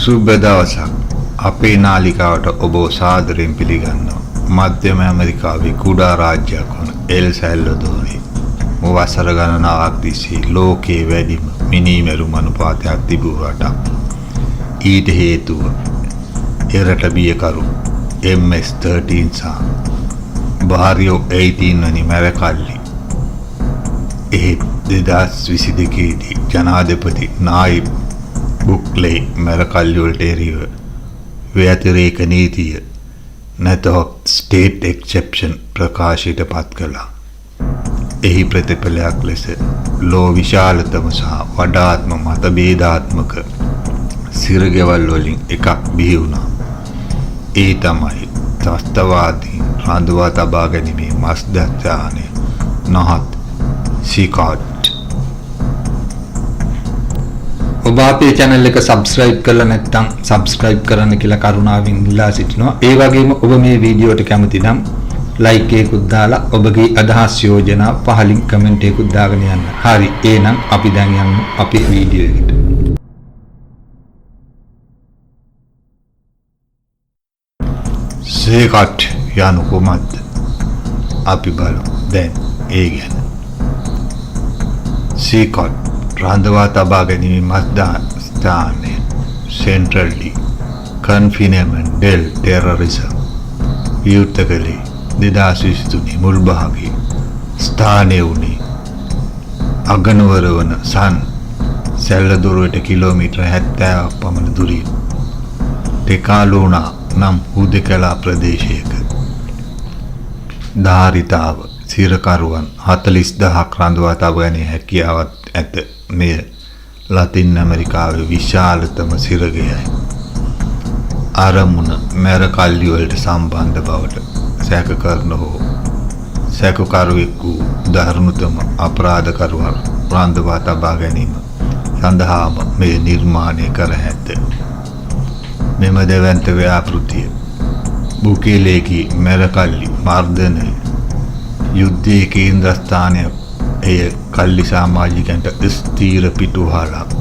සුබ දවසක්. අපේ නාලිකාවට ඔබ සාදරයෙන් පිළිගන්නවා. මධ්‍යම ඇමරිකාවේ කුඩා රාජ්‍යයක් වන එල් සැල්වදෝරේ වසර ගණනාවක් තිස්සේ ලෝකයේ වැඩිම මිනීමැරුම් අනුපාතයක් තිබූ රටක්. ඊට හේතුව එරට බියකරු MS-13 සහ බාරියෝ 18 වැනි මැරකල්ලි. එහෙත් 2022 දී ජනාධිපති නායිබ් බුක්ලේ මැරකල්ලි වලට එරෙහිව ව්‍යතිරේක නීතිය නැතහොත් ස්ටේට් එක්සෙප්ෂන් ප්‍රකාශයට පත් කළා. එහි ප්‍රතිඵලයක් ලෙස ලෝ විශාලතම සහ වඩාත්ම මතභේදාත්මක සිරගෙවල් වලින් එකක් බිහි වුණා. ඒ තමයි ත්‍රස්තවාදීන් රඳවා තබා ගැනීමේ මධ්‍යස්ථානය නහත් සිකාට්. ඔබ අපේ channel එක subscribe කරලා නැත්නම් subscribe කරන්න කියලා කරුණාවෙන් ඉල්ලා සිටිනවා. ඒ වගේම ඔබ මේ වීඩියෝට කැමති නම් like එකකුත් දාලා ඔබගේ අදහස් යෝජනා පහලින් comment එකකුත් දාගෙන යන්න. හරි, එහෙනම් අපි දැන් යමු අපේ වීඩියෝ එකට. සීකට් යනු කුමක්ද? අපි බලමු දැන් ඒ ගැන. සීකට් රඳවා තබා ගැනීමේ මධ්‍යස්ථානය සෙන්ට්‍රල් ඩි කන්ෆිනමන්ට් ඩෙල් ටෙරරිසම් විවෘත කළේ 2023 මුල් භාගයේ. ස්ථානය වුණේ අගනුවර වන සන් සැල්වදෝරුවට කිලෝමීටර් 70ක් පමණ දුරින් ටෙකාලෝනා නම් හුදෙකලා ප්‍රදේශයක. ධාරිතාව සිරකරුවන් 40,000ක් රඳවා තබා ගැනීමේ හැකියාවක් ඇත. මෙය ලතින් ඇමරිකාවේ විශාලතම සිරගෙයයි. අරමුණ මැරකල්ලි වලට සම්බන්ධ බවට සැක කරන හෝ සැකකරුවෙක් වූ දරුණුතම අපරාධකරුවන් රඳවා තබා ගැනීම සඳහාම මෙය නිර්මාණය කර ඇත. මෙම දැවැන්ත ව්‍යාපෘතිය බුකේලේගේ මැරකල්ලි මර්ධනය යුද්ධයේ කේන්ද්‍රස්ථානයක්. එය කල්ලි සමාජිකයන්ට ස්ථීර පිටුවහලක්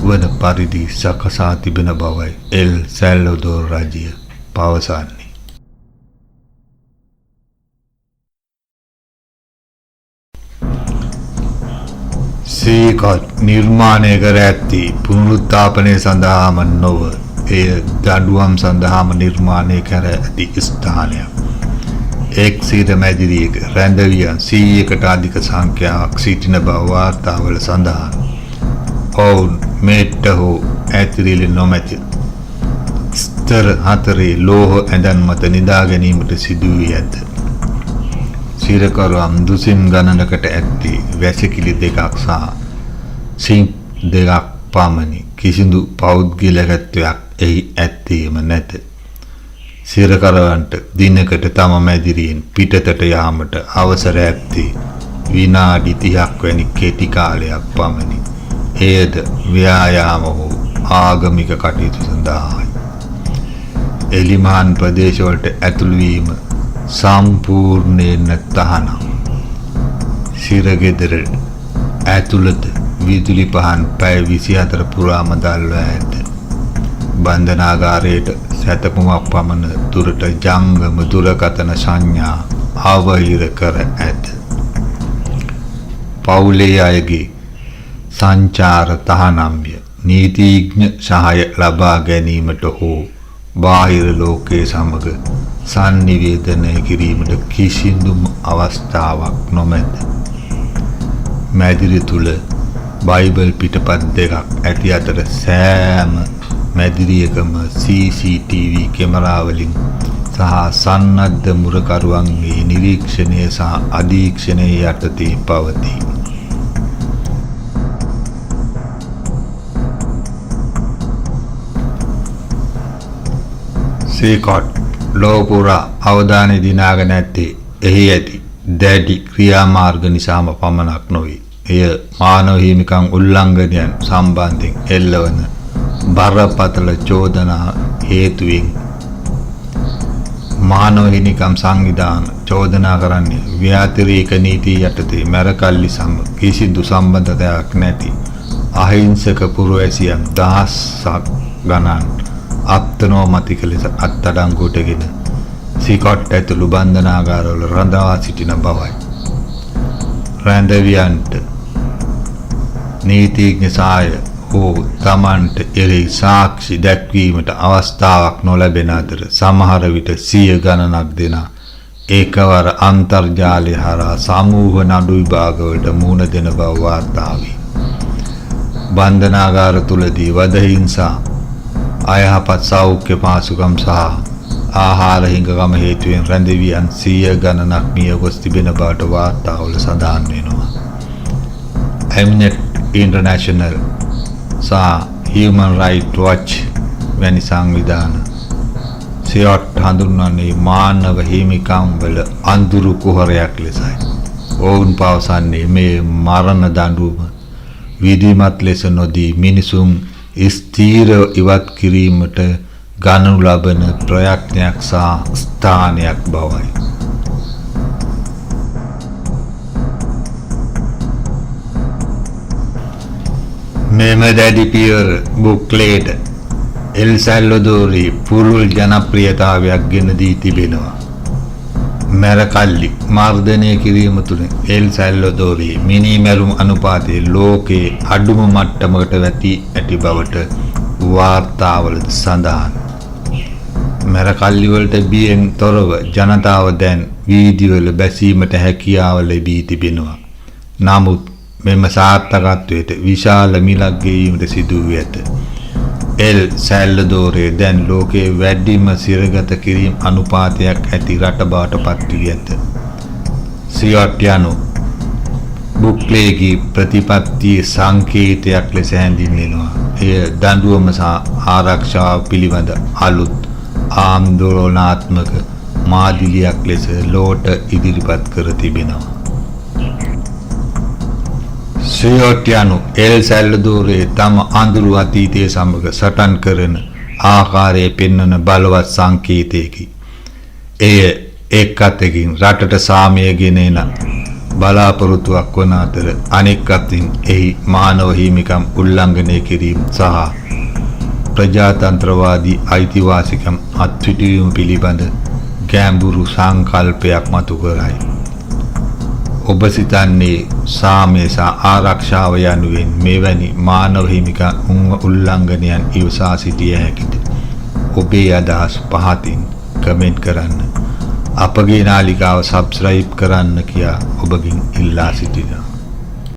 වන පරිදි සකසා තිබෙන බවයි එල් සැල්වදෝර් රජය පවසන්නේ. සීකට් නිර්මාණය කර ඇත්තේ පුනරුත්ථාපනය සඳහාම නොව එය දඬුවම් සඳහාම නිර්මාණය කර ඇති ස්ථානයක්. එක් සිර මැදිරියක රැඳවියන් 100කට අධික සංඛ්‍යාවක් සිටින බව වාර්තාවල සඳහන්. ඔවුන් මේට්ට හෝ ඇතිරිලි නොමැති ස්තර 4 ලෝහ ඇඳන් මත නිදා ගැනීමට සිදු වී ඇත. සිරකරුවන් දුසිම් ගණනකට ඇත්තේ වැසිකිලි දෙකක් සහ සිංක් දෙකක් පමණි. කිසිදු පෞද්ගලිකත්වයක් එහි ඇත්තේම නැත. සිරකරුවන්ට දිනකට තම මැදිරියෙන් පිටතට යාමට අවසර ඇත්තේ විනාඩි 30ක් වැනි කෙටි කාලයක් පමණි. එයද ව්‍යායාම හෝ ආගමික කටයුතු සඳහායි. එලිමහන් ප්‍රදේශවලට ඇතුළු වීම සම්පූර්ණයෙන් තහනම්. සිරගෙදර ඇතුළත විදුලි පහන් පැය 24 පුරාම දල්වා ඇත. බන්ධනාගාරයට සැතපුමක් පමණ දුරට ජංගම දුරකථන සංඥා අවහිර කර ඇත. පවුලේ අයගේ සංචාර තහනම්ය. නීතිඥ සහාය ලබා ගැනීමට හෝ බාහිර ලෝකයේ සමග සන්නිවේදනය කිරීමට කිසිදුම අවස්ථාවක් නොමැත. මැදිරි තුල බයිබල් පිටපත් දෙකක් ඇති අතර සෑම මැදිරියකම CCTV කැමරාවලින් සහ සන්නද්ධ මුරකරුවන්ගේ නිරීක්ෂණය සහ අධීක්ෂණය යටතේ පවතී. සීකොට් ලොව පුරා අවධානය දිනාගෙන ඇත්තේ එහි ඇති දැඩි ක්‍රියාමාර්ග නිසාම පමණක් නොවේ. එය මානව හිමිකම් උල්ලංඝනයන් සම්බන්ධයෙන් එල්ලවන බරපතල චෝදනා හේතුවෙන් මානව හිමිකම් සංවිධාන චෝදනා කරන්නේ ව්‍යතිරේක නීති යටතේ මැරකල්ලි සමග කිසිදු සම්බන්ධතාවක් නැති අහිංසක පුරවැසියන් දහසක් ගණන් අත්නෝමතික ලෙස අත්අඩංගුවටගෙන සිකොට් ඇතුළු බන්ධනාගාරවල රඳවා සිටින බවයි. රැඳවියන්ට නීතිඥ සහාය හෝ තමන්ට එරෙහි සාක්ෂි දැක්වීමට අවස්ථාවක් නොලැබෙන අතර සමහර විට සිය ගණනක් දෙනා ඒකවර අන්තර්ජාලය හරහා සමූහ නඩු විභාගවලට මුහුණ දෙන බව වාර්තා වේ. බන්ධනාගාර තුලදී වද හිංසා, අයහපත් සෞඛ්‍ය පහසුකම් සහ ආහාර හිඟකම හේතුවෙන් රැඳවියන් සිය ගණනක් මිය ගොස් තිබෙන බවට වාර්තාවල සඳහන් වෙනවා. ඇම්නෙස්ටි ඉන්ටර්නැෂනල් සහ හියුමන් රයිට්ස් වොච් වැනි සංවිධාන සියොට් හඳුන්වන්නේ මානව හිමිකම් වල අඳුරු කුහරයක් ලෙසයි. ඔවුන් පවසන්නේ මේ මරණ දඬුවම විධිමත් ලෙස නොදී මිනිසුන් ස්ථීරව ඉවත් කිරීමට ගනු ලබන ප්‍රයත්නයක් සහ ස්ථානයක් බවයි. මෙම දැඩි පියවර බුක්ලේට එල් සැල්වදෝරෙහි පුළුල් ජනප්‍රියතාවයක් ගෙන දී තිබෙනවා. මැරකල්ලි මර්ධනය කිරීම තුළින් එල් සැල්වදෝරෙහි මිනී මැරුම් අනුපාතය ලෝකයේ අඩුම මට්ටමකට වැටී ඇති බවට වාර්තාවල සඳහන්. මැරකල්ලි වලට බියෙන් තොරව ජනතාව දැන් වීදිවල බැසීමට හැකියාව ලැබී තිබෙනවා. නමුත් මෙම සාර්ථකත්වයට විශාල මිලක් ගෙවීමට සිදු වී ඇත. එල් සැල්වදෝරේ දැන් ලෝකයේ වැඩිම සිරගත කිරීම් අනුපාතයක් ඇති රට බවට පත් වී ඇත. සියොට් යනු බුක්ලේගේ ප්‍රතිපත්තියේ සංකේතයක් ලෙස හැඳින්වෙනවා. එය දඬුවම සහ ආරක්ෂාව පිළිබඳ අලුත් ආන්දෝලනාත්මක මාදිලියක් ලෙස ලෝට ඉදිරිපත් කර තිබෙනවා. සියොට් යනු එල් සැල්වදෝරේ තම අඳුරු අතීතය සමග සටන් කරන ආකාරය පෙන්වන බලවත් සංකේතයකි. එය එක් අතකින් රටට සාමය ගෙන එන බලාපොරොත්තුවක් වන අතර අනෙක් අතින් එහි මානව හිමිකම් උල්ලංඝනය කිරීම සහ ප්‍රජාතන්ත්‍රවාදී අයිතිවාසිකම් අත්හිටුවීම පිළිබඳ ගැඹුරු සංකල්පයක් මතු කරයි. ඔබ සිතන්නේ සාමය සහ ආරක්ෂාව යනුවෙන් මෙවැනි මානව හිමිකම් උල්ලංඝනයන් ඉවසා සිටිය හැකිද? ඔබේ අදහස් පහතින් කමෙන්ට් කරන්න. අපගේ නාලිකාව සබ්ස්ක්‍රයිබ් කරන්න කියා ඔබගෙන් ඉල්ලා සිටිනවා.